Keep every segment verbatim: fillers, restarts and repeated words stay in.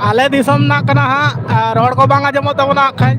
ᱟᱞᱮ ᱫᱤᱥᱚᱢ ᱨᱮᱱᱟᱜ ᱠᱟᱱᱟ ᱦᱟᱸᱜ, ᱟᱨ ᱨᱚᱲ ᱠᱚ ᱵᱟᱝ ᱟᱸᱡᱚᱢᱚᱜ ᱛᱟᱵᱚᱱᱟ ᱦᱟᱸᱜ ᱠᱷᱟᱡ᱾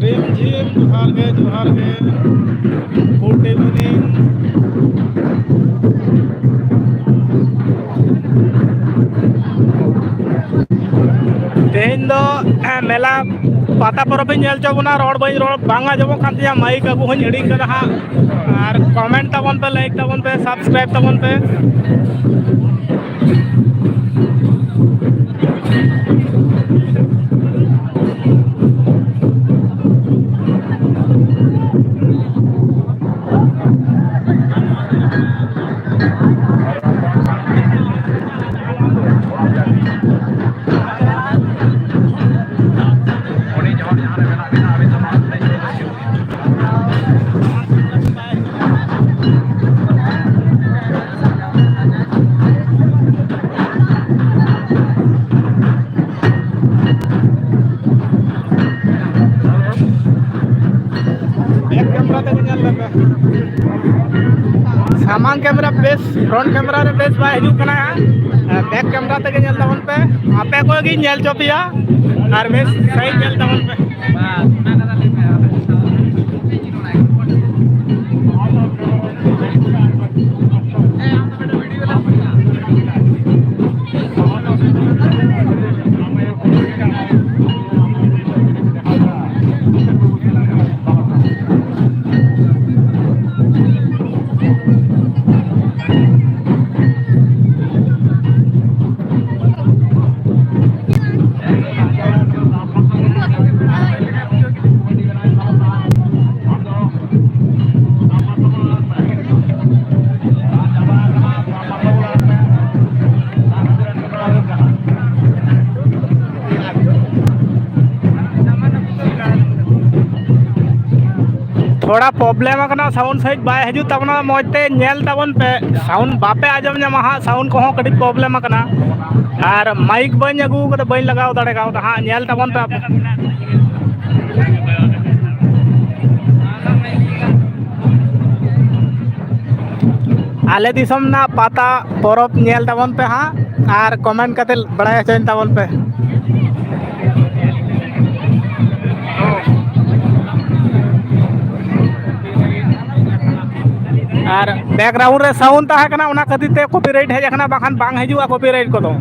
ᱨᱤᱢ ᱡᱷᱤᱢ ᱡᱚᱦᱟᱨ ᱜᱮ, ᱡᱚᱦᱟᱨ ᱜᱮ᱾ Good evening. ᱛᱮᱦᱮᱧ ᱫᱚ, ᱮ, ᱢᱮᱞᱟ ᱯᱟᱛᱟ ᱯᱚᱨᱚᱵᱽ ᱤᱧ ᱧᱮᱞ ᱦᱚᱪᱚ ᱵᱚᱱᱟ᱾ ᱨᱚᱲ ᱵᱟᱹᱧ ᱨᱚᱲ, ᱵᱟᱝ ᱟᱸᱡᱚᱢᱚᱜ ᱠᱟᱱ ᱛᱤᱧᱟᱹ, ᱢᱟᱭᱤᱠ ᱟᱹᱜᱩ ᱦᱚᱸᱧ ᱦᱤᱲᱤᱧ ᱠᱟᱫᱟ ᱦᱟᱸᱜ᱾ ᱟᱨ comment ᱛᱟᱵᱚᱱ ᱯᱮ, like ᱛᱟᱵᱚᱱ ᱯᱮ, subscribe ᱛᱟᱵᱚᱱ ᱯᱮ᱾ Back camera ᱛᱮᱜᱮ ᱧᱮᱞ ᱞᱮᱯᱮ᱾ ᱥᱟᱢᱟᱝ camera ᱵᱮᱥ, front camera ᱨᱮ ᱵᱮᱥ ᱵᱟᱭ ᱦᱤᱡᱩᱜ ᱠᱟᱱᱟ᱾ Back camera ᱛᱮᱜᱮ ᱧᱮᱞ ᱛᱟᱵᱚᱱ ᱯᱮ, ᱟᱯᱮ ᱠᱚᱜᱮᱧ ᱧᱮᱞ ᱦᱚᱪᱚ ᱯᱮᱭᱟ᱾ ᱟᱨ ᱵᱮᱥ ᱥᱟᱺᱦᱤᱡ ᱧᱮᱞ ᱛᱟᱵᱚᱱ ᱯᱮ᱾ ᱛᱷᱚᱲᱟ ᱯᱨᱚᱵᱞᱮᱢ ᱟᱠᱟᱱᱟ, ᱥᱟᱣᱩᱱᱰ ᱥᱟᱹᱦᱤᱡ ᱵᱟᱭ ᱦᱤᱡᱩᱜ ᱛᱟᱵᱚᱱᱟ᱾ ᱢᱚᱡᱽ ᱛᱮ ᱧᱮᱞ ᱛᱟᱵᱚᱱ ᱯᱮ, ᱥᱟᱣᱩᱱᱰ ᱵᱟᱯᱮ ᱟᱸᱡᱚᱢ ᱧᱟᱢᱟ ᱦᱟᱸᱜ, ᱥᱟᱣᱩᱱᱰ ᱠᱚᱦᱚᱸ ᱠᱟᱹᱴᱤᱡ ᱯᱨᱚᱵᱞᱮᱢ ᱟᱠᱟᱱᱟ᱾ ᱟᱨ ᱢᱟᱭᱤᱠ ᱵᱟᱹᱧ ᱟᱹᱜᱩ ᱠᱟᱫᱟ, ᱵᱟᱹᱧ ᱞᱟᱜᱟᱣ ᱫᱟᱲᱮ ᱠᱟᱣᱫᱟ ᱦᱟᱸᱜ, ᱧᱮᱞ ᱛᱟᱵᱚᱱ ᱯᱮ ᱟᱯᱮ᱾ ᱟᱞᱮ ᱫᱤᱥᱚᱢ ᱨᱮᱱᱟᱜ ᱯᱟᱛᱟ ᱯᱚᱨᱚᱵᱽ ᱧᱮᱞ ᱛᱟᱵᱚᱱ ᱯᱮ ᱦᱟᱸᱜ, ᱟᱨ ᱠᱚᱢᱮᱱᱴ ᱠᱟᱛᱮ ᱵᱟᱲᱟᱭ ᱦᱚᱪᱚᱧ ᱛᱟᱵᱚᱱ ᱯᱮ᱾ ᱟᱨ ᱵᱮᱠᱜᱨᱟᱣᱩᱱᱰ ᱨᱮ ᱥᱟᱣᱩᱱᱰ ᱛᱟᱦᱮᱸ ᱠᱟᱱᱟ, ᱚᱱᱟ ᱠᱷᱟᱹᱛᱤᱨ ᱛᱮ ᱠᱚᱯᱤᱨᱟᱭᱤᱴ ᱦᱮᱡ ᱟᱠᱟᱱᱟ, ᱵᱟᱠᱷᱟᱱ ᱵᱟᱝ ᱦᱤᱡᱩᱜᱼᱟ ᱠᱚᱯᱤᱨᱟᱭᱤᱴ ᱠᱚᱫᱚ᱾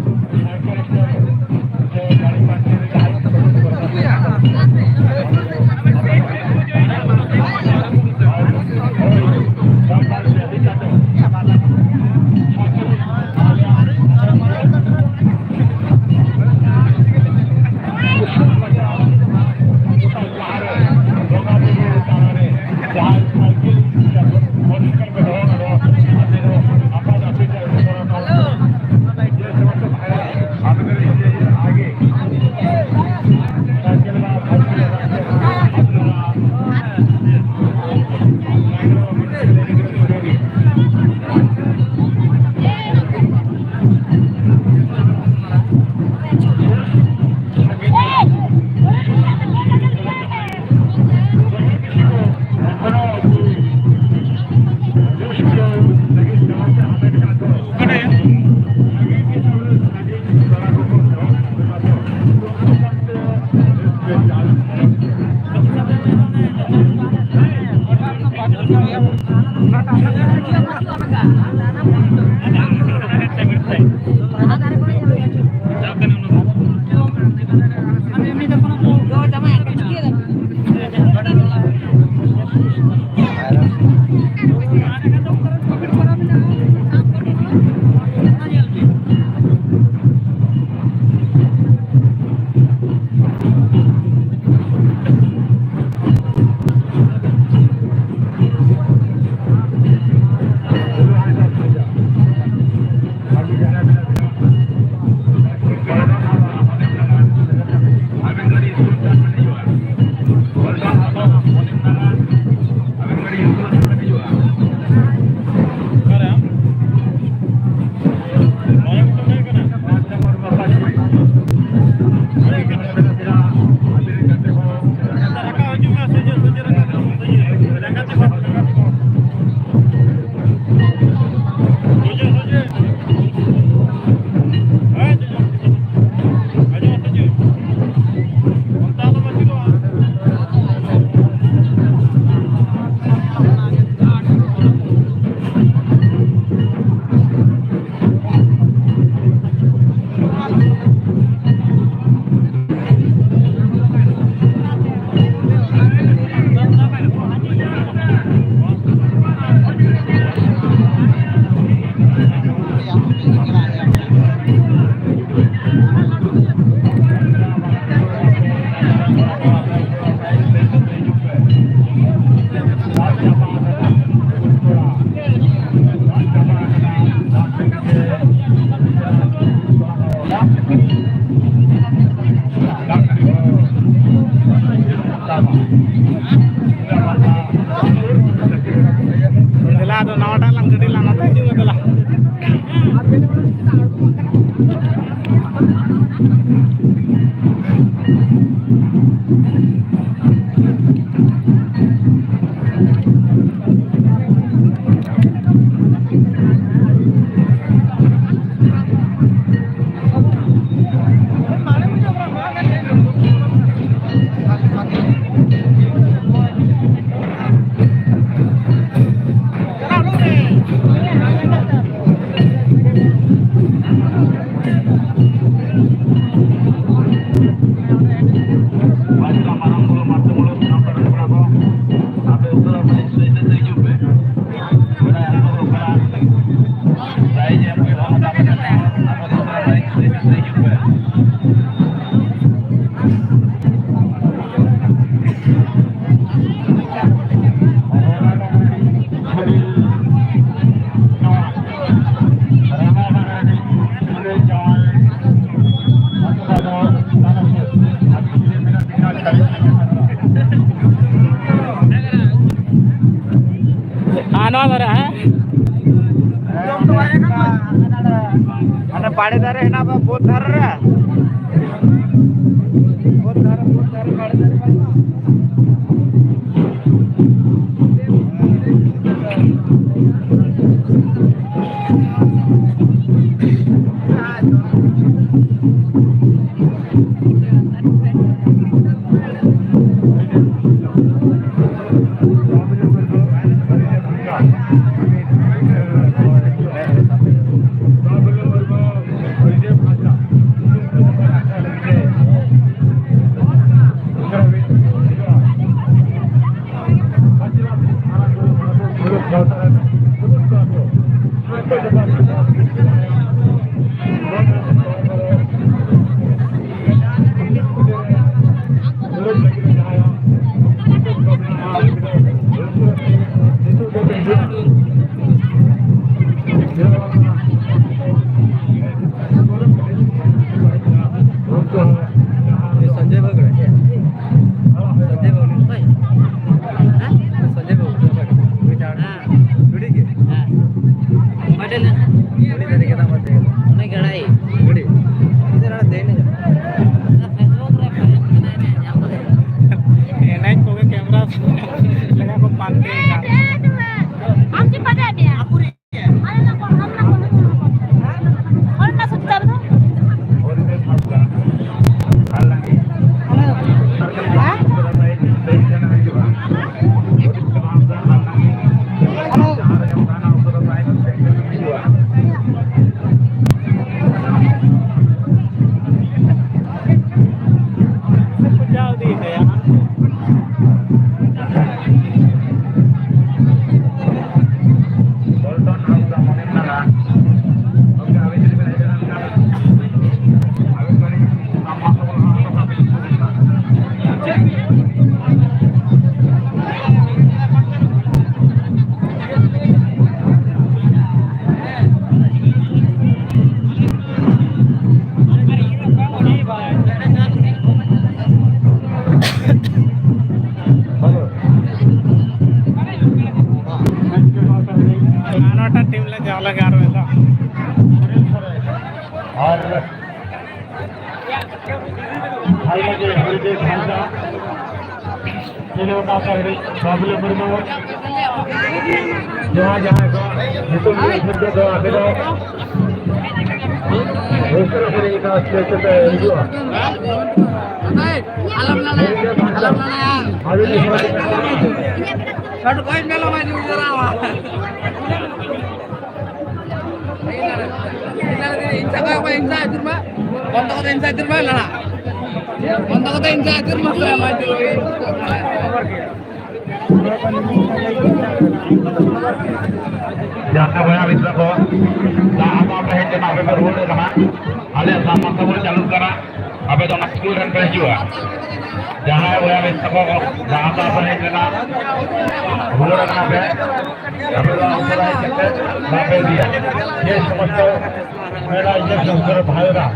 ᱦᱮᱸ, ᱱᱚᱣᱟ ᱫᱷᱟᱨᱮ, ᱦᱮᱸ᱾ ᱦᱟᱱᱮ ᱵᱟᱲᱮ ᱫᱟᱨᱮ ᱦᱮᱱᱟᱜ ᱵᱟ, ᱵᱳᱫᱽ ᱫᱷᱟᱨᱮ ᱨᱮ᱾ ᱵᱳᱫᱽ ᱫᱷᱟᱨᱮ, ᱵᱳᱫᱽ ᱫᱷᱟᱨᱮ, ᱵᱟᱲᱮ ᱫᱟᱨᱮ ᱵᱟᱝ᱾ ᱥᱚᱧᱡᱚᱭ ᱵᱟᱹᱵᱩ, ᱦᱮᱸ? ᱥᱚᱧᱡᱚᱭ ᱵᱟᱹᱵᱩ, ᱦᱮᱸ᱾ ᱩᱱᱤ ᱡᱟᱦᱟᱸ ᱦᱮᱸ᱾ ᱪᱩᱲᱤ ᱜᱮ? ᱦᱮᱸ᱾ ᱚᱠᱚᱭ ᱴᱷᱮᱱ ᱞᱮᱱᱟ? ᱩᱱᱤ ᱴᱷᱮᱱ ᱜᱮ ᱫᱟᱜ ᱵᱟᱫᱮ᱾ ᱟᱨ ᱱᱚᱣᱟᱴᱟᱜ ᱴᱤᱢ ᱞᱮ ᱡᱟᱣᱞᱮ ᱜᱮ ᱟᱨ ᱢᱤᱫ ᱫᱷᱟᱣ᱾ ᱟᱨ ᱟᱭᱢᱟ ᱜᱮ ᱦᱚᱲ ᱜᱮ ᱠᱷᱟᱱ ᱫᱚ ᱪᱮᱫ ᱞᱮᱠᱟ ᱠᱚ ᱦᱤᱲᱤᱧ ᱵᱟᱵᱞᱩ ᱢᱩᱨᱢᱩ ᱡᱟᱦᱟᱸ ᱡᱟᱦᱟᱸᱭ ᱠᱚ ᱧᱩᱛᱩᱢ ᱞᱟᱹᱭ ᱥᱚᱵᱫᱚ ᱫᱚ ᱟᱯᱮ ᱫᱚ ᱩᱥᱟᱹᱨᱟ ᱥᱮ ᱞᱟᱹᱭ ᱠᱟᱜ ᱥᱮ ᱪᱮᱫ ᱯᱮ ᱦᱤᱡᱩᱜᱼᱟ? ᱟᱞᱚᱢ ᱞᱟᱲᱟᱭᱟ, ᱟᱞᱚᱢ ᱞᱟᱲᱟᱭᱟ᱾ ᱟᱹᱵᱤᱱ ᱫᱚ ᱥᱚᱢᱚᱭ ᱪᱮᱫ ᱠᱟᱱᱟ? ᱞᱟᱹᱴᱩ ᱠᱚ ᱦᱮᱡ ᱞᱮᱱᱟ, ᱢᱟ ᱡᱩᱞ ᱡᱚᱨᱟᱣᱟ᱾ ᱤᱧ ᱥᱟᱵ ᱠᱟᱜ ᱠᱚᱣᱟ, ᱤᱧ ᱥᱟᱵ ᱟᱹᱪᱩᱨ ᱢᱟ᱾ ᱵᱚᱱᱫᱚ ᱠᱟᱛᱮ ᱤᱧ ᱥᱟᱵ ᱟᱹᱪᱩᱨ ᱢᱟ, ᱞᱟᱲᱟ᱾ ᱵᱚᱱᱫᱚ ᱠᱟᱛᱮ ᱤᱧ ᱥᱟᱵ ᱟᱹᱪᱩᱨ ᱢᱟ, ᱢᱟ ᱡᱩᱞ᱾ ᱡᱟᱦᱟᱸ ᱵᱚᱭᱦᱟ ᱢᱤᱛᱨᱚ ᱠᱚ, ᱡᱟᱦᱟᱸ ᱟᱯᱮ ᱦᱮᱡ ᱠᱟᱱᱟ, ᱟᱯᱮ ᱯᱮ ᱨᱩᱣᱟᱹᱲ ᱠᱟᱱᱟ, ᱟᱞᱮᱭᱟᱜ ᱥᱟᱢᱟᱝ ᱛᱟᱵᱚᱱ ᱪᱟᱹᱞᱩᱜ ᱠᱟᱱᱟ, ᱟᱯᱮ ᱫᱚ ᱚᱱᱟ ᱥᱠᱩᱞ ᱨᱮᱱ ᱯᱮ ᱦᱤᱡᱩᱜᱼᱟ᱾ ᱡᱟᱦᱟᱸᱭ ᱵᱚᱭᱦᱟ ᱢᱤᱛᱨᱚ ᱠᱚ, ᱡᱟᱦᱟᱸ ᱟᱯᱮ ᱦᱮᱡ ᱠᱟᱱᱟ, ᱨᱩᱣᱟᱹᱲ ᱠᱟᱱᱟ ᱯᱮ, ᱟᱯᱮ ᱫᱚ ᱩᱥᱟᱹᱨᱟ ᱦᱮᱡ ᱠᱟᱛᱮ ᱫᱟᱜ ᱯᱮ ᱤᱫᱤᱭᱟ᱾ ᱡᱮ ᱥᱚᱢᱚᱥᱛᱚ ᱢᱮᱞᱟ, ᱡᱮ ᱥᱚᱢᱚᱥᱛᱚ ᱵᱷᱟᱭᱨᱟ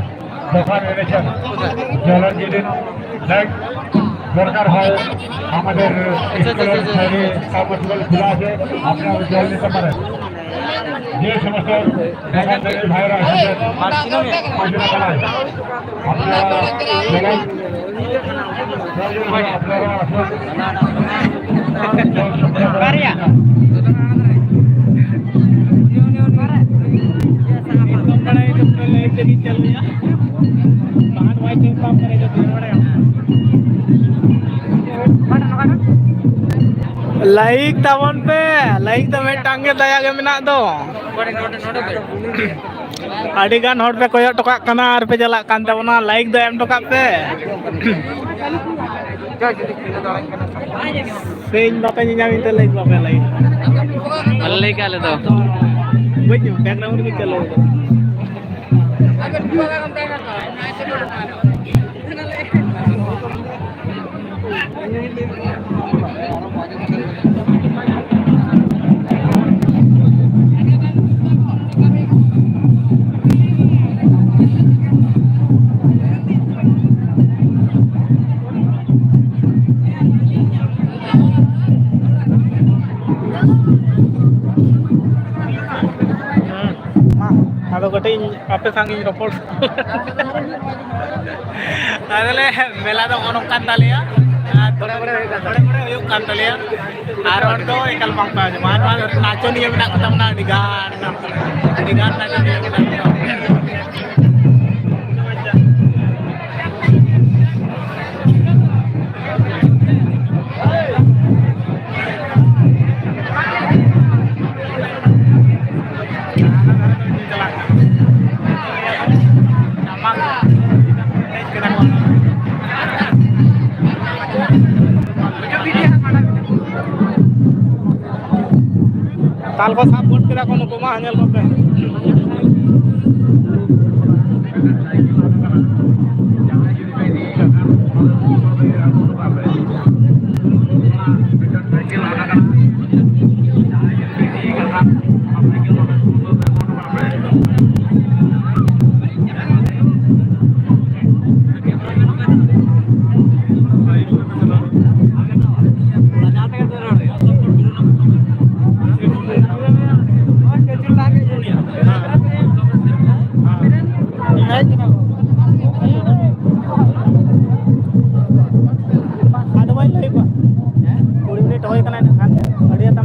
ᱫᱚᱠᱟᱱ ᱮᱱᱮᱡ ᱡᱚᱞᱚᱱ ᱡᱤᱞᱤᱱ ᱞᱮᱠ ᱫᱚᱨᱠᱟᱨ ᱦᱚᱭ, আমাদের স্কুলের সাইডে কাপড় খোলা আছে, আপনারা জল নিতে পারেন। যে সমস্ত দোকানদারি ভাইরা এসেছেন, আপনারা চলুন, আপনারা আসুন। ᱞᱟᱭᱤᱠ ᱛᱟᱵᱚᱱ ᱯᱮ, ᱞᱟᱭᱤᱠ ᱫᱚ ᱢᱤᱫᱴᱟᱝ ᱜᱮ ᱫᱟᱭᱟ ᱜᱮ ᱢᱮᱱᱟᱜ ᱫᱚ᱾ ᱟᱹᱰᱤ ᱜᱟᱱ ᱦᱚᱲ ᱯᱮ ᱠᱚᱭᱚᱜ ᱴᱚᱠᱟᱜ ᱠᱟᱱᱟ ᱟᱨ ᱯᱮ ᱪᱟᱞᱟᱜ ᱠᱟᱱ ᱛᱟᱵᱚᱱᱟ, ᱞᱟᱭᱤᱠ ᱫᱚ ᱮᱢ ᱴᱚᱠᱟᱜ ᱯᱮ᱾ ᱥᱮᱧ ᱵᱟᱯᱮ ᱧᱮᱧᱟᱢ ᱤᱧ ᱛᱮ ᱞᱟᱭᱤᱠ ᱵᱟᱯᱮ ᱞᱟᱭᱤᱠ᱾ ᱟᱞᱮ ᱞᱟᱹᱭ ᱠᱟᱜ ᱞᱮ ᱫᱚ᱾ ᱵᱟᱹᱧ ᱧᱟᱢ, background ᱨᱮ ᱪᱟᱹᱞᱩ ᱟᱠᱟᱫᱟ᱾ ᱠᱟᱹᱴᱤᱡ ᱤᱧ ᱟᱯᱮ ᱥᱟᱶ ᱤᱧ ᱨᱚᱯᱚᱲ᱾ ᱟᱫᱚᱞᱮ ᱢᱮᱞᱟ ᱫᱚ ᱱᱚᱜᱼᱚ ᱱᱚᱝᱠᱟᱱ ᱛᱟᱞᱮᱭᱟ᱾ ᱟᱨ ᱛᱷᱚᱲᱟ ᱛᱷᱚᱲᱟ ᱦᱩᱭᱩᱜ ᱠᱟᱱ ᱛᱟᱞᱮᱭᱟ᱾ ᱟᱨ ᱦᱚᱲ ᱫᱚ ᱮᱠᱟᱞ ᱵᱟᱝ ᱯᱮ ᱟᱸᱡᱚᱢᱟ᱾ ᱟᱨ ᱱᱚᱣᱟ ᱱᱟᱪᱚᱱᱤᱭᱟᱹ ᱢᱮᱱᱟᱜ ᱠᱚ ᱛᱟᱵᱚᱱᱟ ᱟᱹᱰᱤ ᱜᱟᱱ, ᱟᱹᱰᱤ ᱜᱟᱱ ᱱᱟᱪᱚᱱᱤᱭᱟᱹ ᱢᱮᱱᱟᱜ ᱠᱚ ᱛᱟᱵᱚᱱᱟ᱾ ᱛᱟᱞ ᱠᱚ ᱥᱟᱵ ᱜᱚᱫ ᱠᱮᱫᱟ ᱠᱚ ᱱᱩᱠᱩ ᱢᱟ, ᱧᱮᱞ ᱠᱚᱯᱮ᱾